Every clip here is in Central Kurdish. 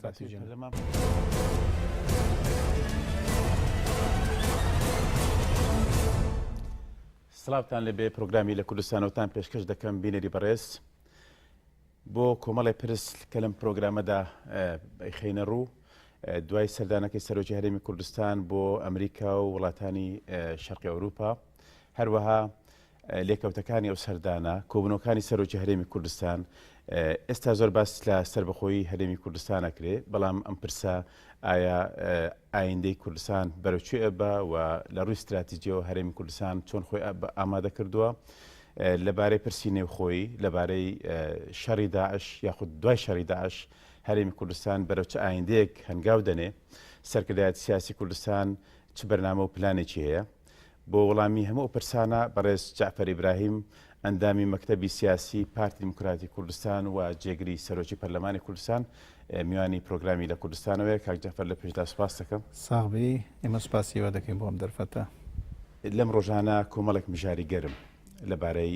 ستراتیژی سڵاوتان لێبێ پرۆگرامی لە کوردستانەوەتان پێشکەش دەکەم بینەری بەڕێز بۆ کۆمەڵێ پرس کە لەم پرۆگرامەدا ئەیخەینە ڕوو دوای سەردانەکەی سەرۆکی هەرێمی کوردستان بۆ ئەمریکا و وڵاتانی شەرقی ئەوروپا هەروەها لێکەوتەکانی ئەو سەردانە، کۆبوونەوەکانی سەرۆکی هەرێمی کوردستان، ئێستا زۆر باس لە سەربەخۆیی هەرێمی کوردستان ئەکرێ، بەڵام ئەم پرسە ئایا ئایندەی کوردستان بەرەو کوێ ئەبا و لە ڕووی ستراتیجیەوە هەرێمی کوردستان چۆن خۆی ئامادە کردووە لەبارەی پرسی نێوخۆیی، لەبارەی شەڕی داعش یاخود دوای شەڕی داعش هەرێمی کوردستان بەرەو چ ئایندەیەک هەنگاو دەنێ، سەرکردایەتی سیاسی کوردستان چ بەرنامە و پلانێکی هەیە؟ بۆ وەڵامی هەموو ئەو پرسانە بەڕێز جەعفەر ئیبراهیم ئەندامی مەکتەبی سیاسی پارتی دیموکراتی کوردستان و جێگری سەرۆکی پەرلەمانی کوردستان میوانی پرۆگرامی لە کوردستانەوەیە. کاک جەعفەر لە پێشدا سوپاس دەکەم. ساغ بی، ئێمە سوپاسی ئێوە دەکەین بۆ ئەم دەرفەتە. لەم ڕۆژانە کۆمەڵێک مژاری گەرم لەبارەی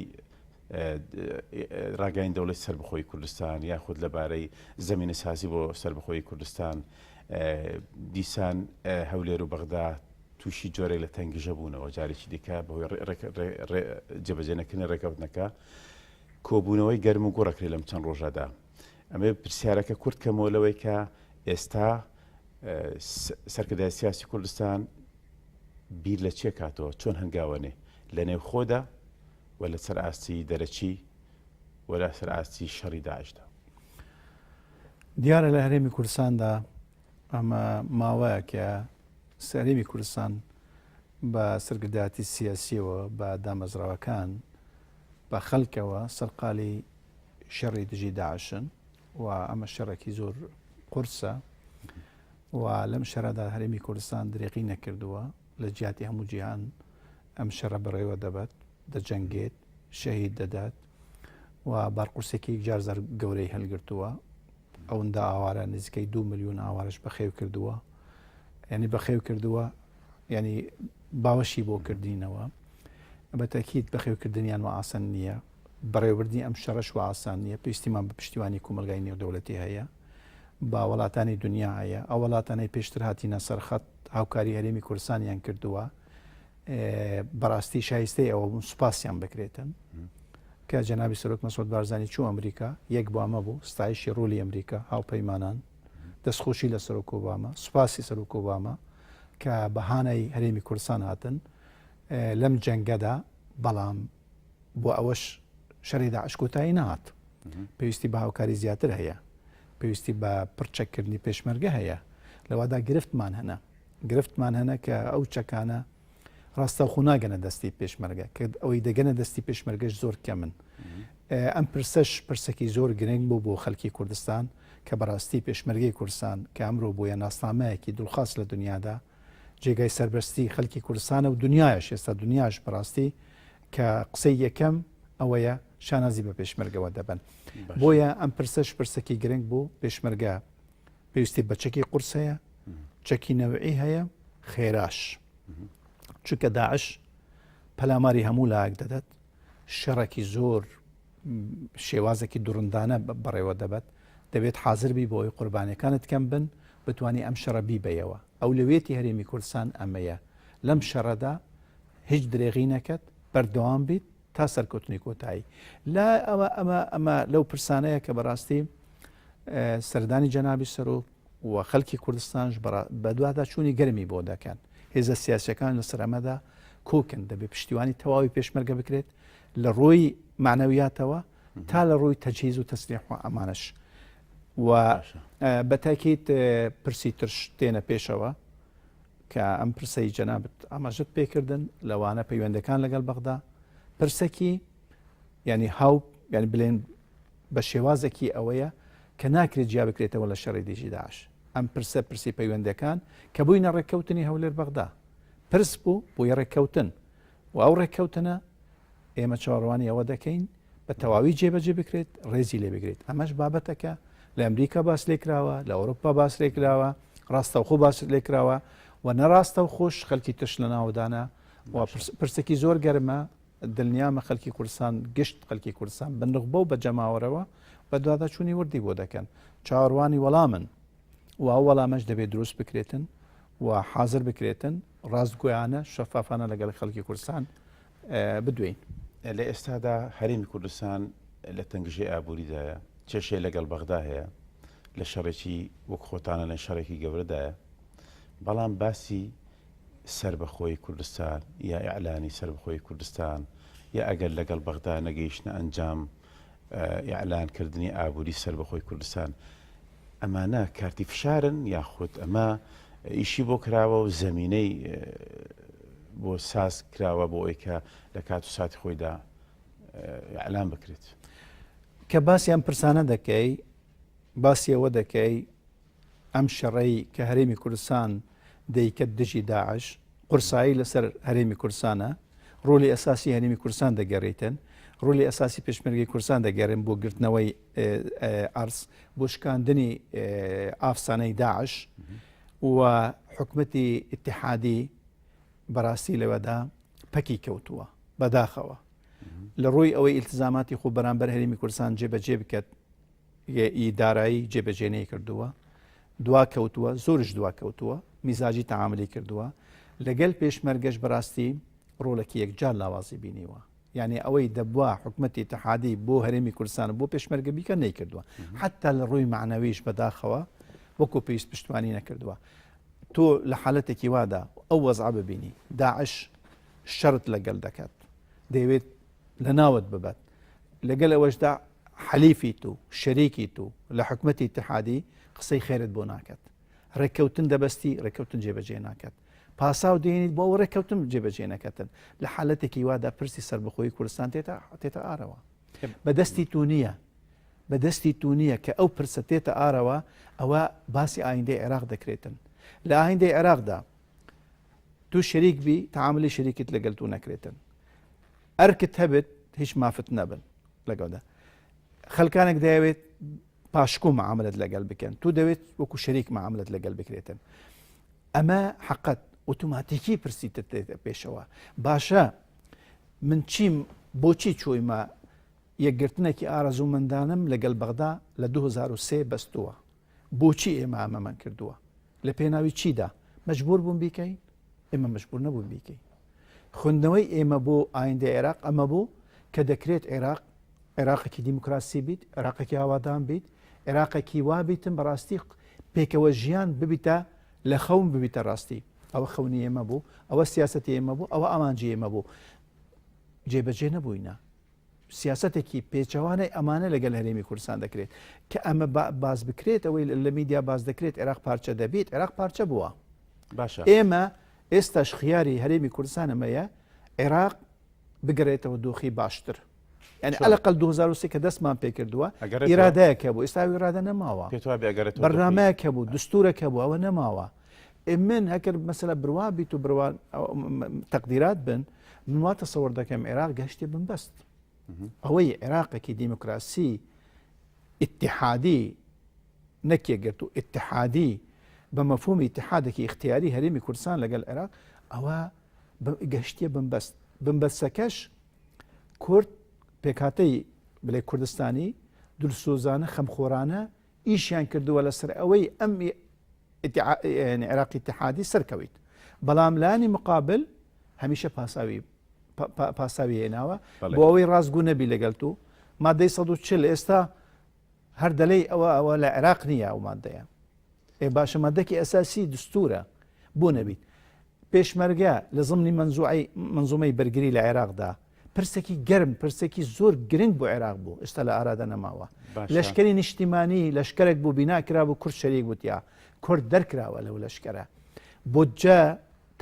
ڕاگەیاندنی دەوڵەتی سەربەخۆی کوردستان یاخود لەبارەی زەمینەسازی بۆ سەربەخۆیی کوردستان دیسان هەولێر و بەغدا تووشی جۆرێک لە تەنگژە بوونەوە جارێکی دیکە بەهۆی جێبەجێ نەکردنی ڕێکەوتنەکە کۆبوونەوەی گەرم و گوڕەکرێ لەم چەند ڕۆژەدا ئەمێ پرسیارەکە کورت کەمەوە لەوەی کە ئێستا سەرکردای سیاسی کوردستان بیر لە چێ کاتەوە چۆن هەنگاوەنێ لە نێوخۆدا و لەسەر ئاستی دەرەکی و لەسەر ئاستی شەڕی داعشدا. دیارە لە هەرێمی کوردستاندا ئەمە ماوەیەکە هەرێمی کوردستان بە سەرکردایەتی سیاسیەوە بە دامەزراوەکان بە خەلکەوە سەرقالی شەڕی دژی داعشن و ئەمە شەڕێکی زۆر قورسە و لەم شەرەدا هەرێمی کوردستان درێغی نەکردووە لە جیاتی هەموو جیهان ئەم شەڕە بەڕێوە دەبات، دەجەنگێت، شەهید دەدات و بارقورسێکی یەکجار زەر گەورەی هەلگرتووە. ئەوەندە ئاوارە نزیکەی دو ملیۆن ئاوارەش بەخێو کردووە. یعنی بەخێو کردووە یعنی باوەشی بۆ کردینەوە. بە تەکیید بەخێوکردنیان و ئاسان نییە. بەڕێوەبردنی ئەم شەڕەش و ئاسان نییە. پێویستیمان بە پشتیوانی کۆمەڵگای نێودەوڵەتی هەیە. با وڵاتانی دنیا هەیە. ئەو وڵاتانەی پێشتر هاتینە سەرخەت هاوکاری هەرێمی کوردستانیان کردووە. بەڕاستی شایستەی ئەوە بوون سوپاسیان بکرێتن کە جەنابی سەرۆک مەسعود بارزانی چوو ئەمریکا یەک بۆ ئەمە بوو ستایشی ڕۆلی ئەمریکا هاوپەیمانان دەستخۆشی لە سەرۆک ئۆباما سوپاسی سەرۆک ئۆباما کە بەهانەی هەرێمی کوردستان هاتن لەم جەنگەدا بەڵام بۆ ئەوەش شەری داعش کۆتایی نهات پێویستی بە هاوکاری زیاتر هەیە پێویستی بە پڕچەکردنی پێشمەرگە هەیە لەوادا گرفتمان هەنە گرفتمان هەنە کە ئەو چەکانە ڕاستەوخۆ ناگەنە دەستی پێشمەرگە کە ئەوەی دەگەنە دەستی پێشمەرگەش زۆر کەمن ئەم پرسەش پرسێکی زۆر گرنگ بوو بۆ خەلکی کوردستان کە بەڕاستی پێشمەرگەی کوردستان کە ئەمرۆ بۆیە ناسنامەیەکی دڵخواز لە دنیادا جێگای سەربەستی خەلکی کوردستانە و دنیایش ئێستا دنیاش بەڕاستی کە قسەی یەکەم ئەوەیە شانازی بە پێشمەرگەوە دەبن بۆیە ئەم پرسەش پرسێکی گرنگ بوو پێشمەرگە پێویستی بە چەکی قورس هەیە چەکی نەوعی هەیە خێراش چونکە داعش پەلاماری هەموو لایەک دەدات شەڕێکی زۆر شێوازێکی دڕندانە بەڕێوە دەبەت دەبێت حاضر بی بۆی قوربانەکانت کەم بن بتانی ئەم شەڕە بیبەیەوە ئەو لەوێتی هەرێمی کوردستان ئەمەیە لەم شەڕەدا هیچ درێغی نەکەت بەردەوام بیت تا سەرکەوتنی کۆتایی لا ئەمە ئەمە ئەمە لەو پرسانەیە کە بەڕاستی سەردانی جەنابی سەرۆک و خەلکی کوردستانش بەدوادا چوونی گەرمی بۆ دەکەن هێزە سیاسەکان لەسەر ئەمەدا کۆکن دەبێت پشتیوانی تەواوی پێشمەرگە بکرێت لە ڕووی معنەویاتەوە تا لە ڕووی تەجهیز و تەسلیح و ئەمانش و بەتاکیت پرسی ترش تێنە پێشەوە کە ئەم پرسەی جەنابت ئاماژەت پێکردن لەوانە پەیوەندەکان لەگەڵ بەغدا پرسەکی ینی هاو یعنی بلێن بە شێوازێکی ئەوەیە کە ناکرێت جیا بکرێتەوە لە شەڕی دژی داعش ئەم پرسە پرسی پەیوەندەکان کە بووینە ڕێککەوتنی هەولێر بەغدا پرس بوو بۆیە ڕێککەوتن و ئەو ڕێککەوتنە ئێمە چاوەڕوانی ئەوە دەکەین بە تەواوی جێبەجێ بکرێت، ڕێزی لێ بگرێت. ئەمەش بابەتەکە لە ئەمریکا باس لێکراوە، لە ئەوروپا باس لێکراوە، ڕاستەوخۆ باس لێکراوە و نەڕاستەوخۆش خەلکی ترش لە ناودانە و پرسێکی زۆر گەرمە دڵنیامە خەلکی کوردستان گشت خەلکی کوردستان بە نوخبە و بە جەماوەرەوە بەدواداچوونی وردی بۆ دەکەن چاوەڕوانی وەڵامن. و ئەو وەڵامەش دەبێت دروست بکرێتن و حاضر بکرێتن ڕاستگۆیانە شەفافانە لەگەڵ خەڵکی کوردستان بدوێین. لە ئێستادا هەرێمی کوردستان لە تەنگژەی ئابووریدایە، کێشەی لەگەڵ بەغدا هەیە، لە شەڕێکی وەک خۆتانە لە شەڕێکی گەورەدایە، بەڵام باسی سەربەخۆی کوردستان یا ئیعلانی سەربەخۆی کوردستان یا ئەگەر لەگەڵ بەغدا نەگەیشتنە ئەنجام ئیعلان کردنی ئابووری سەربەخۆی کوردستان ئەمانە کارتی فشارن یاخود ئەمە ئیشی بۆ کراوە و زمینەی بۆ ساز کراوە بۆ ئەوەی کە لە کات و ساتی خۆیدا ئیعلان بکرێت. کە باسی ئەم پرسانە دەکەی باسی ئەوە دەکەی ئەم شەڕەی کە هەرێمی کوردستان دەیکەت دژی داعش قورسایی لەسەر هەرێمی کوردستانە، ڕۆلی ئەساسی هەرێمی کوردستان دەگەڕیتن، ڕۆلی ئەساسی پێشمەرگەی کوردستان دەگەرن بۆ گرتنەوەی ئەرز، بۆ شکاندنی ئافسانەی داعش و حکومەتی ئیتیحادی بەڕاستی لەوەدا پەکی کەوتووە بەداخەوە لە ڕووی ئەوەی ئیلتزاماتی خۆ بەرامبەر هەرێمی کوردستان جێبەجێ بکات ی دارایی جێبەجێ نەیکردووە، دواکەوتووە، زۆریش دواکەوتووە، میزاجی تەعاملی کردووە، لەگەل پێشمەرگەش بەراستی ڕۆڵێکی یەکجار لاوازی بینیوە. یعنی ئەوەی دەبوا حکومەتی ئیتحادی بۆ هەرێمی کوردستان و بۆ پێشمەرگە بیکە نەیکردووە. حتا لە ڕووی مەعنەویش بەداخەوە وەکو پێویست پشتوانی نەکردووە. تۆ لە حالەتێکی وادا ئەو وەزعە ببینی داعش شەرت لەگەل دەکات، دەیەوێت لەناوت ببات، لەگەل ئەوەشدا حەلیفیت و شەریکیت و لە حکومەتی ئیتحادی قسەی خێرت بۆ ناکات ڕێککەوتن دەبەستی ڕێککەوتن جێبەجێ ناکات پاساو دێنیت بۆ ئەو ڕێککەوتن جێبەجێ نەکەتن لە حالەتێکی وادا پرسی سەربەخۆیی کوردستان تێتە تێتە ئارەوە بەدەستی تو نییە بەدەستی تو نییە کە ئەو پرسە تێتە ئارەوە ئەوە باسی ئایندەی عێراق دەکرێتن لە ئایندەی عێراقدا تو شەریک بی تعاملی شەریکت لەگەل تو نەکرێتن ئەرکت هەبێت هیچ مافت نەبن لەگەڵدا خەلکانێک دەیەوێت پاشکۆ معاملت لەگەل بکەن تو دەوێت وەکو شەریک معاملت لەگەل بکرێتن ئەمە حقت ئۆتۆماتیکی پرسی دێتە پێشەوە باشە من چیم بۆچی چۆیمە یەکگرتنێکی ئارەزوومەندانم لەگەل بەغدا لە 2023 بەستووە بۆچی ئێمە ئەمەمان کردووە لە پێناوی چیدا مەجبور بوون بیکەین ئێمە مەجبور نەبوون بیکەین خوێندنەوەی ئێمە بۆ ئایندەی عێراق ئەمە بوو کە دەکرێت عێراق عێراقێکی دیموکراسی بیت، عێراقێکی ئاوادان بیت، عێراقێکی وا بیتن بەڕاستی پێکەوە ژیان ببیتە لە خەون ببیتە ڕاستی. ئەوە خەونی ئێمە بوو، ئەوە سیاسەتی ئێمە بوو، ئەوە ئامانجی ئێمە بوو. جێبەجێ نەبووینە. سیاسەتێکی پێچەوانەی ئەمانە لەگەل هەرێمی کوردستان دەکرێت کە ئەمە باز بکرێت ئەوەی لە میدیا باز دەکرێت عێراق پارچە دەبیت عێراق پارچە بووە باشە ئێمە ئێستاش خیاری هەرێمی کوردستان ئەمەیە عێراق بگەرێتەوە دۆخی باشتر یعنی ئەلقل 2023 کە دەستمان پێکردووە ئیرادەیەک هەبوو ئێستا ئیرادە نەماوە بەرنامەیەک هەبوو دستورێک هەبوو ئەوە نەماوە من هەکر مەسەلە بروا بیت و بروان تەقدیرات بن من وا تەسەوەر دەکەم عێراق گەشتێ بنبەست ئەوەی عێراقێکی دیموکراسی ئیتحادی نەک یەکگرتوو ئیتحادی بە مەفهومی ئیتحادێکی ئیختیاری هەرێمی کوردستان لەگەل عێراق ئەوە گەشتیە بنبەست بنبەستەکەش کورد پێکهاتەی بلێ کوردستانی دلسۆزانە خەمخۆرانە ئیشیان کردووە لەسەر ئەوەی ئەم عێراقی اتحادی سەرکەویت بەڵام لانی مقابل هەمیشە پاساوی پاساوی هێناوە بۆ ئەوەی ڕاستگو نەبی لەگەڵ تو مادەی 140 ئێستا هەر دەلێی ئەوە ئەوە لە عێراق نییە ئەو مادەیە. ئێ باشە مادەکی ئەساسی دستورە بۆ نەبیت. پێشمەرگە لە زمنی مەنزوعەی منزومەی بەرگری لە عێراقدا پرسێکی گەرم پرسێکی زۆر گرنگ بۆ عێراق بوو ئێستا لە ئارادا نەماوە. لەشکری نیشتیمانی لەشکرێک بوو بینا کرابوو کورد شەریک بوتیا کورد دەرکراوە لەو لەشکرە. بودجە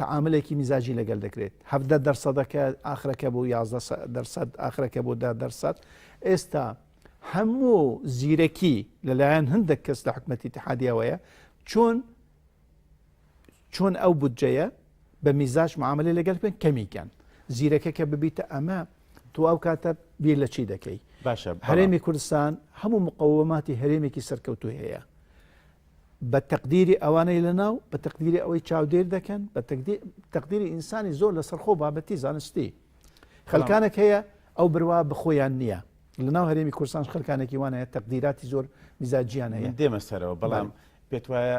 تەعاملێکی میزاجی لەگەل دەکرێت 17 دەرسەدەکە ئاخرەکە بوو 11 دەرسەد ئاخرەکە بوو دە دەرسەد ئێستا هەموو زیرەکی لەلایەن هەندێک کەس لە حکومەتی ئیتحادیەوەیە چۆن چۆن ئەو بودجەیە بە میزاج معاملە لەگەل بکەن کەمیکەن زیرەکە کە ببیتە ئەمە تو ئەو کاتە بیر لە چی دەکەی باشە هەرێمی کوردستان هەموو مقەوەماتی هەرێمێکی سەرکەوتوو هەیە بە تەقدیری ئەوانەی لە ناو بە تەقدیری ئەوەی چاودێر دەکەن بە تەقدیری ئینسانی زۆر لەسەرخۆ بابەتی زانستی خەلکانێک هەیە ئەو بروا بەخۆیان نییە لەناو هەرێمی کوردستان خەلکانێکی وان هەیە تەقدیراتی زۆر میزاجیان هەیە. من دێمە سەرەوە بەڵام پێت وایە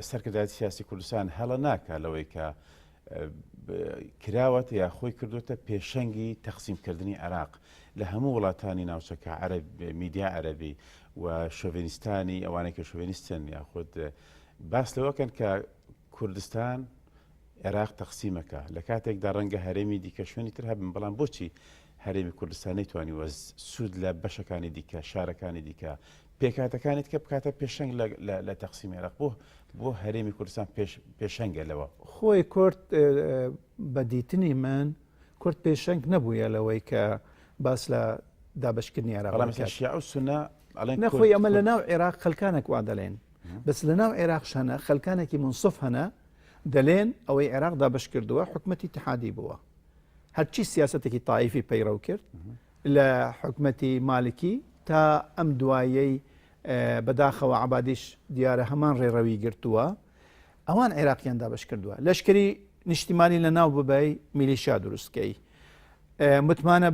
سەرکردایەتی سیاسی کوردستان هەڵە ناکا لەوەی کە کراوەتە یا خۆی کردوتە پێشەنگی تەقسیمکردنی عێراق لە هەموو وڵاتانی ناوچەکە عەرەب میدیا عەرەبی و شۆڤێنیستانی ئەوانەی کە شۆڤێنیستن یاخود باس لەوەکەن کە کوردستان عێراق تەقسیمەکە لە کاتێکدا ڕەنگە هەرێمی دیکە شوێنی تر هەبن بەڵام بۆچی هەرێمی کوردستان نەیتوانیوە سوود لە بەشەکانی دیکە شارەکانی دیکە پێکهاتەکانی دیکە بکاتە پێشەنگ لە تەقسیمی عێراق بۆ بۆ هەرێمی کوردستان پێشەنگە لەوە؟ خۆی کورد بە دیتنی من کورد پێشەنگ نەبوویە لەوەی کە باس لە دابشکردنی عێراق بەڵام شیعە و سونە ئەڵێن نەخۆی ئەمە لە ناو عێراق خەلکانێک وا دەلێن بەس لە ناو عێراق هەنە خەلکانێکی منسف هەنە دەلێن ئەوەی عێراق دابش کردووە حکومەتی اتحادی بووە هەرچی سیاسەتێکی تایفی پەیڕەو کرد لە حکومەتی مالکی تا ئەم دوایەی بەداخەوە عبادیش دیارە هەمان ڕێڕەوی گرتووە ئەوان عێراقیان دابش کردووە لەشکری نیشتیمانی لە ناو ببەی میلیشیا دروستکەی متمانە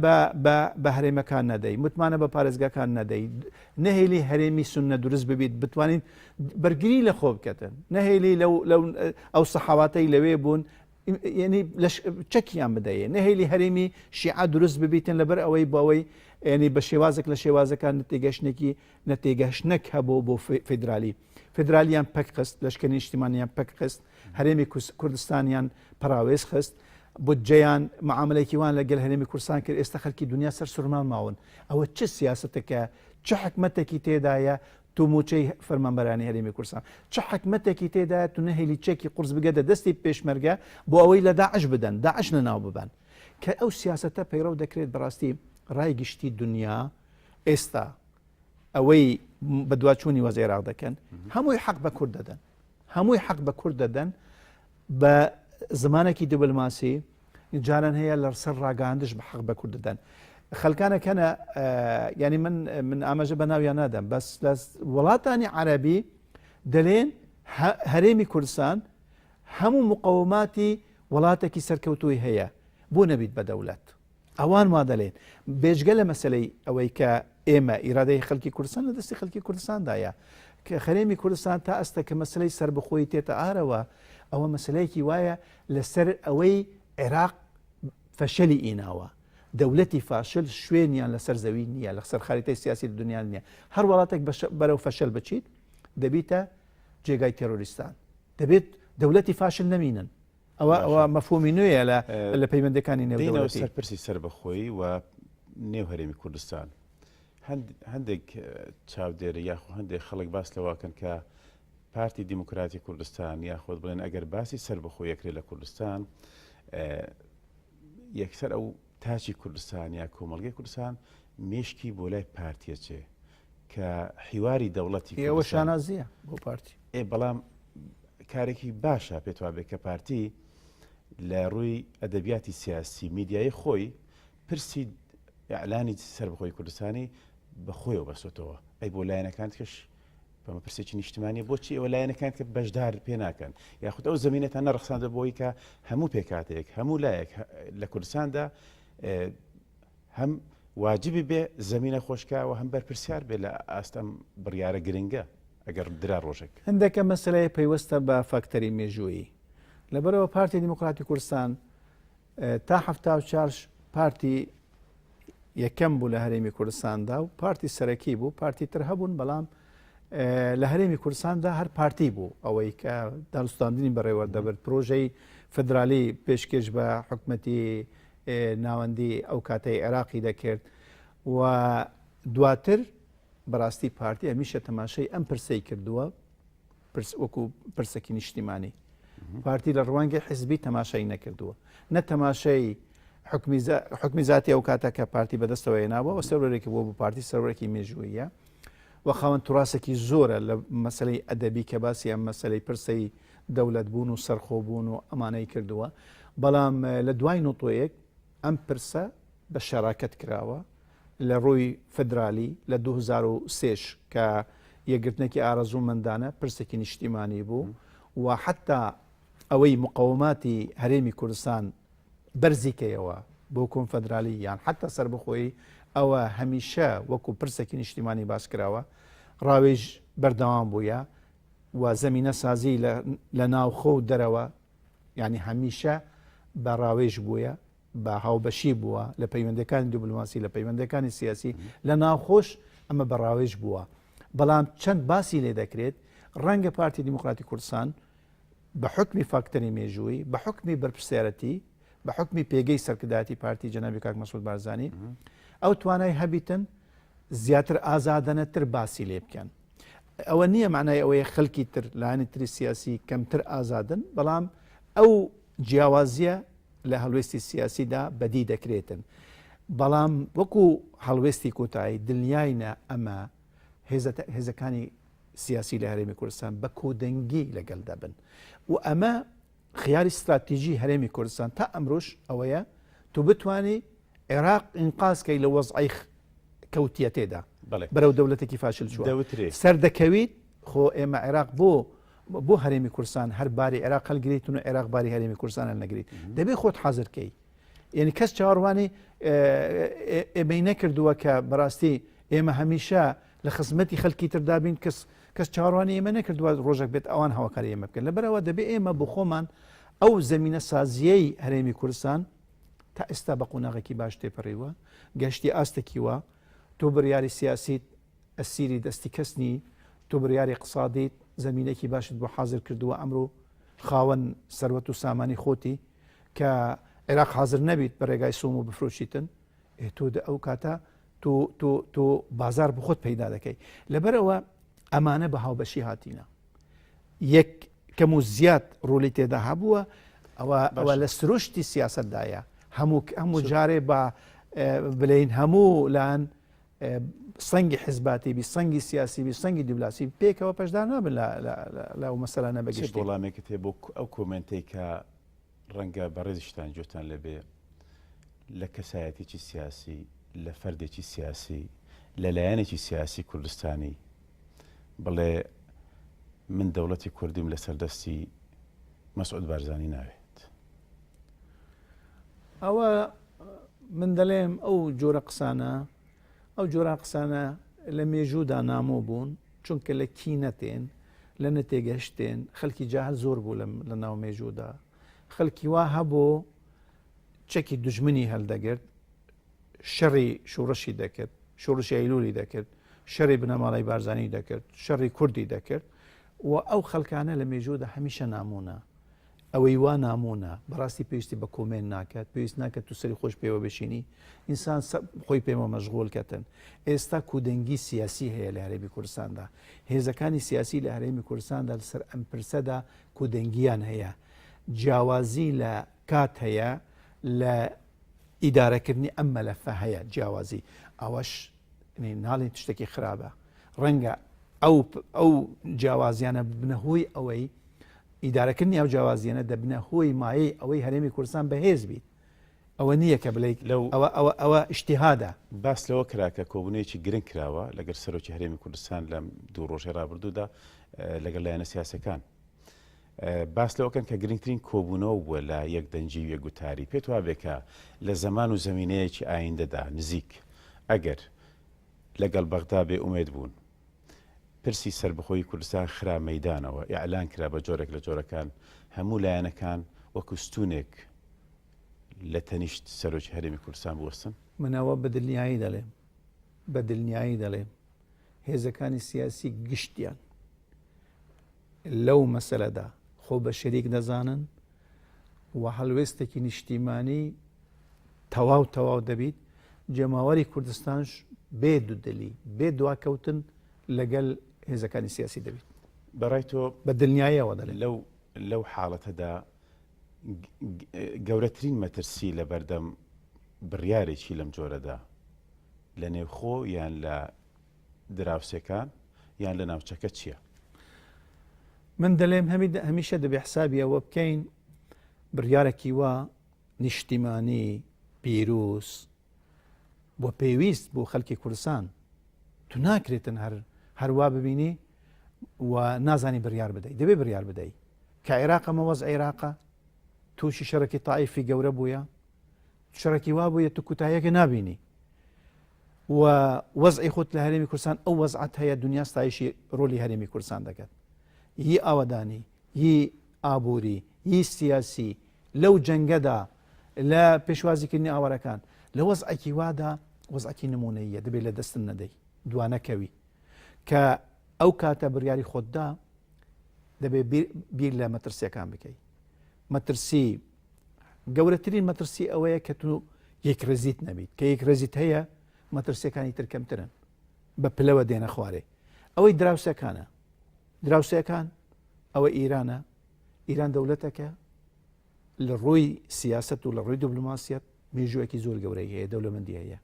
بە هەرێمەکان نەدەی متمانە بە پارێزگاکان نەدەی نەهێلی هەرێمی سوننە دروست ببیت بتوانین بەرگری لە خۆ بکەتن نەهێلی لەو ئەو سەحاواتەی لەوێ بوون یعنی چەکیان بدەیە نەهێلی هەرێمی شیعە دروست ببیتن لەبەر ئەوەی بەوەی ینی بە شێوازێک لە شێوازەکان نتێگەشتێکی نەتێگەشتنەک هەبوو بۆ فیدرالی فیدرالیان پەک خست لەشکری نیشتیمانیان پەک خست هەرێمی کوردستانیان پەراوێز خست بودجەیان معاملێکی وان لەگەل هەرێمی کوردستان کرد ئێستا خەلکی دنیا سەر سوورمان ماون ئەوە چ سیاستێکە چ حکمەتێکی تێدایە تو موچەی فەرمانبەرانی هەرێمی کوردستان چ حکمەتێکی تێدایە تو نەهێلی چەکی قورس بگەدە دەستی پێشمەرگە بۆ ئەوەی لە داعش بدەن داعش لەناو ببەن کە ئەو سیاستە پەیڕەو دەکرێت بەڕاستی ڕای گشتی دنیا ئێستا ئەوەی بەدواچوونی وەز عێراق دەکەن هەمووی حەق بە کورد دەدەن هەمووی حەق بە کورد دەدەن بە زمانێکی دیبلماسی جاران هەیە لە سەر ڕاگەاندش بە حەق بە کورد دەدەن خەلکانە کەنە ینی من من ئاماژە بە ناویان نادەم بەس لە وڵاتانی عەربی دەلێن هەرێمی کوردستان هەموو مقەوماتی وڵاتێکی سەرکەوتووی هەیە بۆ نەبیت بە دەولەت ئەوان وا دەلێن بێجگە لە مەسەلەی ئەوەی کە ئێمە ئیرادەی خەلکی کوردستان لە دەستی خەلکی کوردستاندایە کە خەرێمی کوردستان تا ئەستە کە مەسلەی سربەخۆی تێتە ئارەوە ئەوە مەسلەیەکی وایە لەسەر ئەوەی عێراق فەشەلی ئیناوە دەولەتی فاشل شوێنیان لەسەر زەوی نییە لە سەر خاریتەی سیاسی دنیا نییە هەر وڵاتێک بەرەو فەشەل بچیت دەبیتە جێگای تێرۆریستان دەبێت دەولەتی فاشل نەمینن ئەوە ئەوە مەفهومی نوێیە لە لە پەیوەندەکانی نێودەوڵەتی. سەر پرسی سەربەخۆیی و نێو هەرێمی کوردستان هەندێک چاودێر یاخۆ هەندێک خەڵک باس لەواکەن کە پارتی دیموکراتی کوردستان یاخۆت بڵێن ئەگەر باسی سەربەخۆ یەکرێ لە کوردستان یەکسەر ئەو تاچی کوردستان یا کۆمەڵگەی کوردستان مێشکی بۆ لای پارتیە چێ کە حیواری دەوڵەتی ئێوە شانازیە بۆ پارتی ئێ بەڵام کارێکی باشە پێت وابێ کە پارتی لە ڕووی ئەدەبیاتی سیاسی میدیایی خۆی پرسی ئەلانی سەربەخۆی کوردستانی بە خۆیەوە بەسۆتەوە ئەی بۆ لایەنەکان کەش بەمە پرسێکی نیشتمانی بۆچی ئەوە لایەنەکان کە بەشدار پێ ناکەن یاخود ئەو زمینەتان نەڕخساندە بۆی کە هەموو پێکاتێک هەموو لایەک لە کوردستاندا هەم واجبی بێ زەمینە خۆشکا و هەم بەرپرسیار بێ لە ئاست ئەم بڕیارە گرنگە ئەگەر درا ڕۆژێک. هەندێکە مەسەلەیە پەیوەستە بە فاکتەری مێژوویی. لەبەرئەوە پارتی دیموکراتی کوردستان تا 74 پارتی یەکەم بوو لە هەرێمی کوردستاندا و پارتی سەرەکی بوو پارتی تر هەبوون بەڵام لە هەرێمی کوردستاندا هەر پارتی بوو ئەوەی کە دانوستاندنی بەڕێوە دەبرد پرۆژەی فدرالی پێشکێش بە حکومەتی ناوەندی ئەو کاتەی عێراقی دەکرد و دواتر بەڕاستی پارتی هەمیشە تەماشای ئەم پرسەی کردووە پرس وەکو پرسێکی نیشتیمانی پارتی لە ڕوانگەی حزبی تەماشای نەکردووە نە تەماشای حکمی زیاتی ئەو کاتە کە پارتی بەدەستەوە ناوە و سەرۆرێکی بۆ بۆ پارتی سەرۆرێکی مێژوویە و خاوەن توراسێکی زۆرە لە مەسلەی ئەدەبی کە باسی ئەم مەسلەی پرسەی دەولەت بوون و سەرخۆ بوون و ئەمانەی کردووە بەڵام لە دوای نۆتۆیەک ئەم پرسە بە شەراکەت کراوە لە ڕووی فدرالی لە 2023 کە یەکگرتنێکی ئارەزوومەندانە پرسێکی نیشتیمانی بوو و حتا ئەوەی مقەوماتی هەرێمی کوردستان بەرزی کەیەوە بۆ کۆنفدرالی یان حتا سربەخۆیی ئەوە هەمیشە وەکو پرسێکی نیشتیمانی باس کراوە ڕاوێژ بەردەوام بووە. و زەمینە سازی لە ناوخۆ و دەرەوە یعنی هەمیشە بە ڕاوێژ بووە بە هاوبەشی بووە لە پەیوەندەکانی دیبلۆماسی لە پەیوەندەکانی سیاسی لە ناوخۆش ئەمە بە ڕاوێژ بووە بەڵام چەند باسی لێ دەکرێت ڕەنگە پارتی دیموکراتی کوردستان بە حوکمی فاکتەری مێژووی، بە حوکمی بەرپرسیارەتی، بە حوکمی پێگەی سەرکردایەتی پارتی جەنابی کاک مەسعود بارزانی ئەو توانای هەبیتن زیاتر ئازادەنەتر باسی لێ بکەن. ئەوە نییە معنای ئەوەیە خەلکی تر لایەنی تری سیاسی کەمتر ئازادن بەڵام ئەو جیاوازیە لە هەڵوێستی سیاسیدا بەدی دەکرێتن بەڵام وەکو هەڵوێستی کۆتایی دڵنیاینە ئەمە هێزەکانی سیاسی لە هەرێمی کوردستان بە کۆدەنگی لەگەل دەبن و ئەمە خیاری ستراتیژی هەرێمی کوردستان تا ئەمرۆش ئەوەیە تو بتانی عێراق ئینقازکەی لە وەزعی کەوتیە تێدا بەرەو دەولەتێکی فاشل چوە سەر دەکەویت خۆ ئێمە عێراق بۆ بۆ هەرێمی کوردستان هەر باری عێراق هەلگریت و عێراق باری هەرێمی کوردستان نەگریت دەبێ خۆت حاضرکەی یعنی کەس چاوەڕوانی ئێمەی نەکردووە کە بەڕاستی ئێمە هەمیشە لە خزمەتی خەلکی تردا بین کەس کەس چاوەڕوانی ئێمە نەکردووە ڕۆژێک بێت ئەوان هاوکاری ئێمە بکەن لەبەرەوە دەبێ ئێمە بۆ خۆمان ئەو زمینە سازیەی هەرێمی کوردستان تا ئێستا بە قۆناغێکی باش تێپەڕیوە گەشتی ئاستێکی وە تۆ بڕیاری سیاسیت ئەسیری دەستی کەس نی تۆ بڕیاری اقتصادیت زمینێکی باشت بۆ حاضر کردووە ئەمرۆ خاوەن سەروەت و سامانی خۆتی کە عێراق حاضر نەبیت بە ڕێگای سۆم و بفرۆشیتن ئێ تۆ دە ئەو کاتە تۆ تۆ تۆ بازار بۆ خۆت پەیدا دەکەی لەبەرەوە ئەمانە بە هاوبەشی هاتینە یەک کەم و زیاد ڕۆلی تێدا هەبووە ئەوە ئەوە لە سروشتی سیاستدایە هەموو هەموو جارێ بە بلین هەموو لایەن سەنگی حزباتی بی سەنگی سیاسی بی سەنگی دیبلاسی پێکەوە پەشدار نابن لە ئەو مەسەلانە بەگشتی وەڵامێکت هەیە بۆ ئەو کۆمێنتەی کە ڕەنگە بەڕێزیشتان گوێتان لێبێ لە کەسایەتێکی سیاسی لە فەردێکی سیاسی لە لایەنێکی سیاسی کوردستانی بڵێ من دەوڵەتی کوردیم لەسەر دەستی مەسعود بارزانی ناوێت. ئەوە من دەلێم ئەو جۆرە قسانە ئەو جۆرە قسانە لە مێژوودا نامۆ بوون چونکە لە کی نەتێن لە نەتێگەشتێن خەلکی جاهل زۆر بوو لە ناو مێژوودا خەلکی وا هەبوو چەکی دژمنی هەلدەگرت شەڕی شوڕشی دەکرد شوڕشی ئەیلولی دەکرد شەڕی بنەماڵەی بارزانی دەکرد شەڕی کوردی دەکرد و ئەو خەلکانە لە مێژوودا هەمیشە نامونە ئەوەی وا نامۆنە بەڕاستی پێویستی بە کۆمێن ناکات پێویست ناکات تو سەری خۆش پێوە بشینی ئینسان خۆی پێمە مەشغول کەتن ئێستا کودەنگی سیاسی هەیە لە هەرێمی کوردستاندا هێزەکانی سیاسی لە هەرێمی کوردستاندا لەسەر ئەم پرسەدا کودەنگیان هەیە جیاوازی لە کات هەیە لە ئیدارەکردنی ئەم مەلەفە هەیە جیاوازی ئەوەش ناڵێن شتێکی خراپە ڕەنگە ئەو ئەو جیاوازیانە ببنە هۆی ئەوەی ئیدارەکردنی ئەو جیاوازیانە دەبنە هۆی مایەی ئەوەی هەرێمی کوردستان بەهێز بیت ئەوە نییە کە بڵێیت لەو ئەوە ئەوە ئەوە ئیجتیهادە. باس لەوە کرا کە کۆبوونەیەکی گرنگ کراوە لەگەل سەرۆکی هەرێمی کوردستان لەم دوو ڕۆژەی ڕابردوودا لەگەڵ لایەنە سیاسەکان باس لەوە کەن کە گرنگترین کۆبوونەوە بووە لە یەک دەنگی و یەک گوتاری پێت وابێ کە لە زەمان و زەمینەیەکی ئایندەدا نزیک ئەگەر لەگەڵ بەغدا بێ ئومێد بوون پرسی سەربەخۆیی کوردستان خرا مەیدانەوە، ئیعلان کرا بە جۆرێک لە جۆرەکان هەموو لایەنەکان وەکو ستوونێک لە تەنیشت سەرۆکی هەرێمی کوردستان بوەستن؟ من ئەوە بە دلنیایی دەڵێم، بە دلنیایی دەڵێم هێزەکانی سیاسی گشتیان لەو مەسەلەدا خۆ بە شەریک دەزانن و هەڵوێستێکی نیشتیمانی تەواو تەواو دەبیت جەماوەری کوردستانش بێ دودلی بێ دواکەوتن لەگەل هێزەکانی سیاسی دەبیت بەڕای تۆ بە دڵنیاییەوە دەڵێم لەو لەو حاڵەتەدا گەورەترین مەترسی لە بەردەم بڕیارێکی لەم جۆرەدا لە نێوخۆ یان لە دراوسێکان یان لە ناوچەکە چییە؟ من دەلێم هەمیشە دەبێ حسابی ئەوە بکەین بڕیارێکی وا نیشتیمانی پیروز بۆ پێویست بۆ خەلکی کوردستان تو ناکرێتن هەر هەروا ببینی و نازانی بڕیار بدەیت دەبێ بڕیار بدەیت کە عێراق ئەمە وەز عێراقە تووشی شەڕێکی تایفی گەورە بووە شەڕێکی وا بووە تو کوتایەکە نبینی و وەزعی خۆت لە هەرێمی کوردستان ئەو وەزعەت هەیە دنیا ستایشی ڕۆلی هەرێمی کوردستان دەکات. ی ئاوەدانی، ی ئابووری، ی سیاسی لەو جەنگەدا لە پێشوازیکردنی ئاوارەکان لە وەزعێکی وادا وەزعێکی نمونەیە دەبێت لە دەستن نەدەی دوانەکەوی کە ئەو کاتە بڕیاری خۆتدا دەبێت بیر لە مەترسیەکان بکەیت مەترسی گەورەترین مەترسی ئەوەیە کە تو یەکڕێزیت نەبیت کە یەکڕێزیت هەیە مەترسیەکانی تر کەمترن بە پلەوە دێنە خوارێ ئەوەی دراوسەکانە دراوسەکان ئەوە ئیرانە ئیران دەولەتەکە لە ڕووی سیاست و لە ڕووی دیبلوماسیەت مێژووەکی زۆر گەورەی هەیە دەولەمەندی هەیە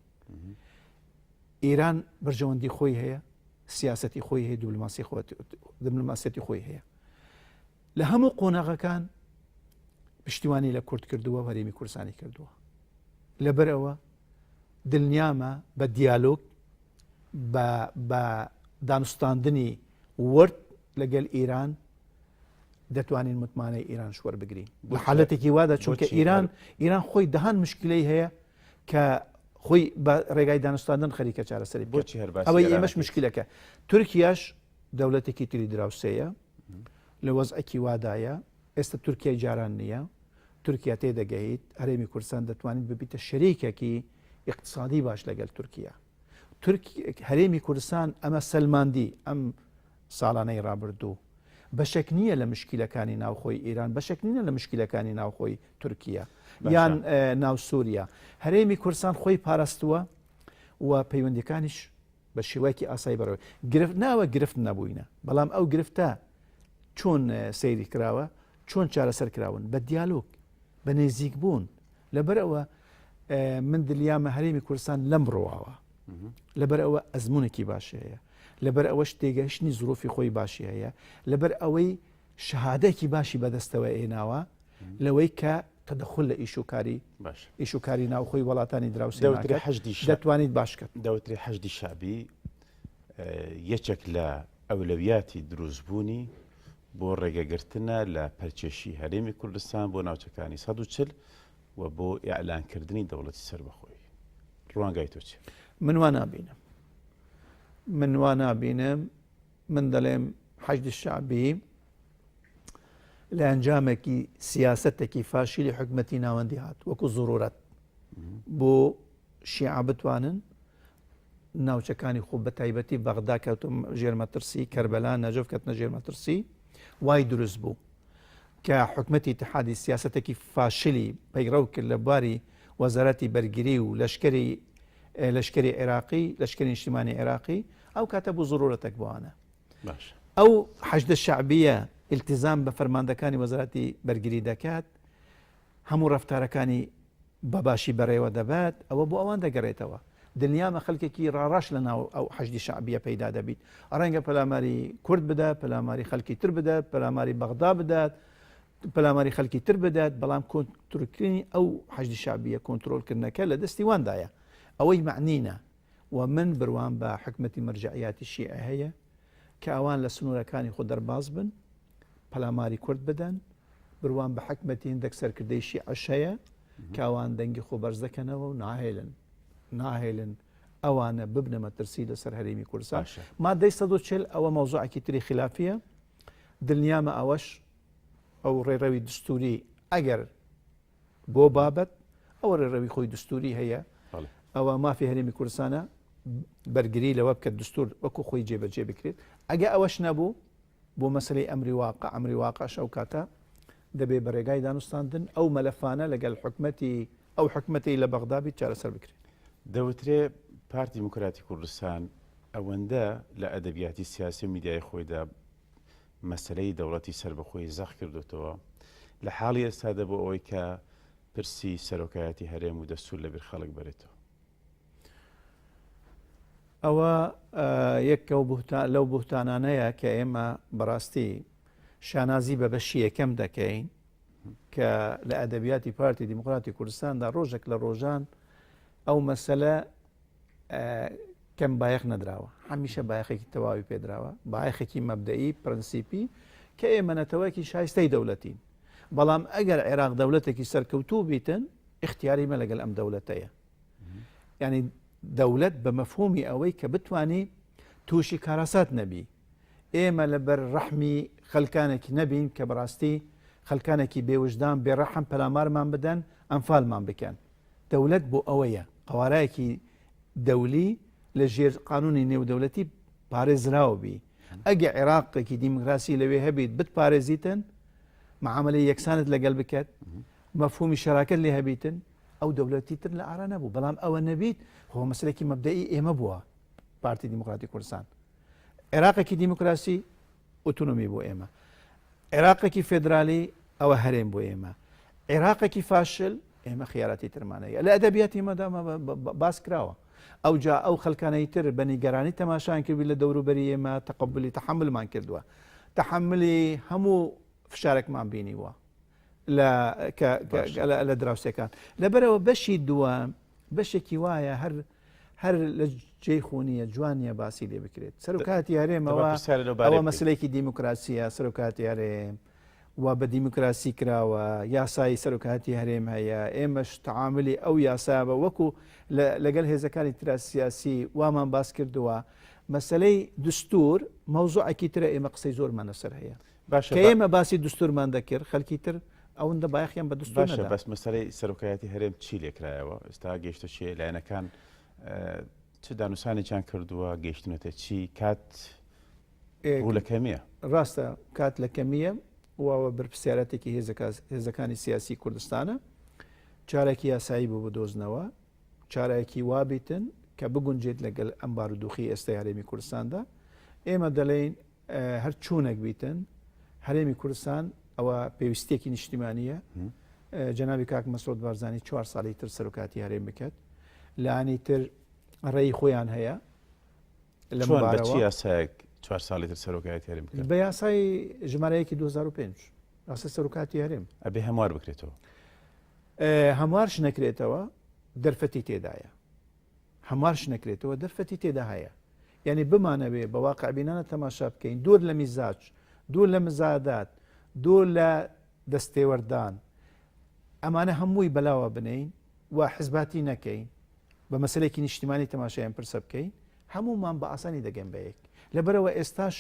ئێران بەرژەوەندی خۆی هەیە سیاستی خۆی هەیە دیبلوماسی دیبلوماسیەتی خۆی هەیە لە هەموو قۆناغەکان پشتیوانی لە کورد کردووە و هەرێمی کوردستانی کردووە لەبەرئەوە دلنیامە بە دیالۆگ بە بە دانوستاندنی ورد لەگەل ئیران دەتوانین متمانەی ئیران شوەر بگرین بە حالەتێکی وادا چونکە ئیران ئیران خۆی دەهان مشکلەی هەیە کە خۆی بە ڕێگای دانوستاندن خەریکە چارەسەری بۆچی هەر ئەوەی ئێمەش مشکلەکە تورکیاش دەولەتێکی تری دراوسێیە لە وەزعێکی وادایە ئێستا تورکیای جاران نییە تورکیا تێدەگەیت هەرێمی کوردستان دەتوانیت ببیتە شەریکێکی ئیقتسادی باش لەگەل تورکیا تورک هەرێمی کوردستان ئەمە سەلماندی ئەم ساڵانەی ڕابردوو بەشێک نییە لە مشکیلەکانی ناوخۆی ئیران بەشێک نییە لە مشکیلەکانی ناوخۆی تورکیا یان ناو سووریا هەرێمی کوردستان خۆی پاراستووە و پەیوەندیەکانیش بە شێوەیەکی ئاسایی بەڕێوە گرفت ناوە گرفت نەبووینە بەڵام ئەو گرفتە چۆن سەیری کراوە چۆن چارەسەر کراون بە دیالۆگ بە نێزیک بوون لەبەرئەوە من دلیامە هەرێمی کوردستان لەم ڕواوە لەبەر ئەوە ئەزمونێکی باشی هەیە لەبەر ئەوەش تێگەشتنی زروفی خۆی باشی هەیە لەبەر ئەوەی شەهادەکی باشی بەدەستەوە ئێناوە لەوەی کە تەدەخل لە ئیش و کاری باش ئیش و کاری ناوخۆی وڵاتانی دراوسێ دەوترێ ناکات حەشدی شەعبی دەتوانیت باش کەت. دەوترێ حەشدی شەعبی یەکێک لە ئەولەویاتی دروستبوونی بۆ ڕێگەگرتنە لە پەلکێشی هەرێمی کوردستان بۆ ناوچەکانی 140 و بۆ ئیعلانکردنی دەوڵەتی سەربەخۆیی. ڕوانگای تۆ چییە؟ من وا نابینم. من وا نابینم. من دەڵێم حەشدی شەعبی لە ئەنجامێکی سیاسەتێکی فاشیلی حکومەتی ناوەندی هات وەکو زرورەت بۆ شیعە بتوانن ناوچەکانی خۆ بە تایبەتی بەغدا کەوتم ژێرمەترسی کەربەلا نەجەف کەتنە ژێرمەترسی وای دروست بوو کە حکومەتی اتحادی سیاستێکی فاشلی پەیڕەو کرد لە بواری وەزارەتی بەرگری و لەشکری لەشکری عێراقی لەشکری نیشتیمانی عێراقی ئەو کاتە بوو زرورەتێک بۆوانە ئەو حەشدە شەعبیە ئیلتیزام بە فەرماندەکانی وەزارەتی بەرگری دەکات هەموو ڕەفتارەکانی بە باشی بەڕێوە دەبات ئەوە بۆ ئەوان دەگەڕێتەوە دنیامە خەلکێکی ڕاڕاش لە ناو ئەو حەشدی شەعبیە پەیدا دەبیت ڕەنگە پەلاماری کورد بدات پەلاماری خەلکی تر بدات پەلاماری بەغدا بدات پەلاماری خەلکی تر بدات بەڵام کۆنترۆلکردنی ئەو حەشدی شەعبیە کۆنترۆلکردنەکە لە دەستی واندایە ئەوەی مەعنینە و من بروام بە حکومەتی مەرجەعیاتی شیعە هەیە کە ئەوان لە سنوورەکانی خۆ دەرباز بن پەلاماری کورد بدەن بروام بە حکومەتی هندێک سەرکردەی شیعەش هەیە کە ئەوان دەنگی خۆ بەرز دەکەنەوە و ناهێلن ناهێلن ئەوانە ببنە مەترسی لەسەر هەرێمی کوردستان مادەی 140 ئەوە مەوزوعێکی تری خلافیە دڵنیامە ئەوەش ئەو ڕێڕەوی دستوری ئەگەر بۆ بابەت ئەوە ڕێڕەوی خۆی دستوری هەیە ئەوە مافی هەرێمی کوردستانە بەرگری لەوە بکە دستور وەکو خۆی جێبەجێ بکرێت ئەگە ئەوەش نەبوو بۆ مەسلەی ئەمری واقع ئەمری واقعش ئەو کاتە دەبێ بە ڕێگای دانوستاندن ئەو مەلەفانە لەگەل حکومەتی ئەو حکومەتی لە بەغدا بیت چارەسەر بکرێت. دەوترێ پارتی دیموکراتی کوردستان ئەوەندە لە ئەدەبیاتی سیاسی و میدیایی خۆیدا مەسەلەی دەوڵەتی سەربەخۆی زەق کردۆتەوە، لە حاڵی ئێستادا بۆ ئەوەی کە پرسی سەرۆکایەتی هەرێم و دەستوور لە بیر خەڵک بەرێتەوە. ئەوە یەکە لەو بوهتانانەیە کە ئێمە بەڕاستی شانازی بە بەشی یەکەم دەکەین کە لە ئەدەبیاتی پارتی دیموکراتی کوردستاندا ڕۆژێک لە ڕۆژان ئەو مەسەلە کەم بایەخ نەدراوە هەمیشە بایەخێکی تەواوی پێدراوە بایەخێکی مەبدەئی پرەنسیپی کە ئێمە نەتەوەیەکی شایستەی دەولەتین بەڵام ئەگەر عێراق دەولەتێکی سەرکەوتوو بیتن ئیختیاری مە لەگەل ئەم دەولەتەیە یعنی دەولەت بە مەفهومی ئەوەی کە بتانی تووشی کاراسات نەبی. ئێمە لەبەر ڕەحمی خەلکانێکی نەبین کە بەڕاستی خەلکانێکی بێوژدان بێڕەحم پەلامارمان بدەن ئەنفالمان بکەن. دەولەت بۆ ئەوەیە قەوارایەکی دەولی لە ژێر قانونی نێودەولەتی پارێزراو بی. ئەگە عێراقێکی دیموکراسی لەوێ هەبیت بتپارێزیتن، معامەلەی یەکسانت لەگەل بکەت، مەفهومی شەراکەت لێ هەبیتن، ئەو دەولەتی تر لە ئارا نەبوو. بەڵام ئەوە نەبیت خۆ مەسەلەکی مەبدەئی ئێمە بووە پارتی دیموکراتی کوردستان. عێراقێکی دیموکراسی ئۆتۆنۆمی بۆ ئێمە، عێراقێکی فێدرالی ئەوە هەرێم بۆ ئێمە، عێراقێکی فاشل ئێمە خیاراتی ترمان هەیە. لە ئەدەبیاتی ئێمەدا باس کراوە. ئەوجا ئەو خەلکانەی تر بە نیگەرانی تەماشایان کردبی لە دەوروبەری ئێمە تەقبلی تەحملمان کردووە، تەحملی هەموو فشارێکمان بینیوە لە دراوسێکان. لەبەرەوە بەشی دووەم بەشێکی وایە هەر هەر لە جێی خۆ نییە، جوان نییە باسی لێ بکرێت. سەرۆکاتی هەرێمەوە ئەوە مەسلێکی دیموکراسیە، سەرۆکاتی هەرێم و بە دیموکراسی کراوە، یاسایی سەرۆکاتی هەرێم هەیە، ئێمەش تەعاملی ئەو یاسا بە وەکو لەگەڵ هێزەکانی ترا سیاسی وامان باس کردووە. مەسلەی دستور مەوزوعێکی ترە، ئێمە قسەی زۆرمان لەسەر هەیە. باشە کە ئێمە باسی دستورمان دەکرد خەلکی تر ئەوەندە بایەخیان بە دستور باشە بەس مەسەلەی سەرۆکایەتی هەرێم چی لێکرایەوە ئێستا گەیشتە چێ لایەنەکان چ دانوسانێکیان کردووە گەیشتنەتە چی کات ڕوو لە کەمیە؟ ڕاستە کات لە کەمیە واوە بەرپرسیارەتێکی هێزەکانی سیاسی کوردستانە چارێکی یاسایی بۆ بدۆزنەوە چارایەکی وابیتن کە بگونجێت لەگەل ئەم بارودوخی ئێستای هەرێمی کوردستاندا ئێمە دەلێین هەر چۆنێک بیتن هەرێمی کوردستان ئەوە پێویستیەکی نیشتیمانیە جەنابی کاک مەسعود بارزانی چوار ساڵی تر سەرۆکاتی هەرێم بکات لانی تر ڕێی خۆیان هەیە لە یاسایەک چوار ساڵی تر سەرۆکایەتی هەرێم بکات بە یاسای ژمارەیەکی 2005 ڕاستە سەرۆکاتی هەرێم ئەبێ هەموار بکرێتەوە هەموارش نەکرێتەوە دەرفەتی تێدایە هەموارش نەکرێتەوە دەرفەتی تێدا هەیە یعنی بمانەوێ بە واقعبینانە تەماشا بکەین دوور لە میزاج دوور لە مزادات دوور لە دەستێوەردان ئەمانە هەمووی بەلاوە بنین و حزباتی نەکەین بە مەسلێکی نیشتیمانی تەماشایان پرسە بکەین هەمومان بە ئاسانی دەگەن بە یەک لەبەرەوە ئێستاش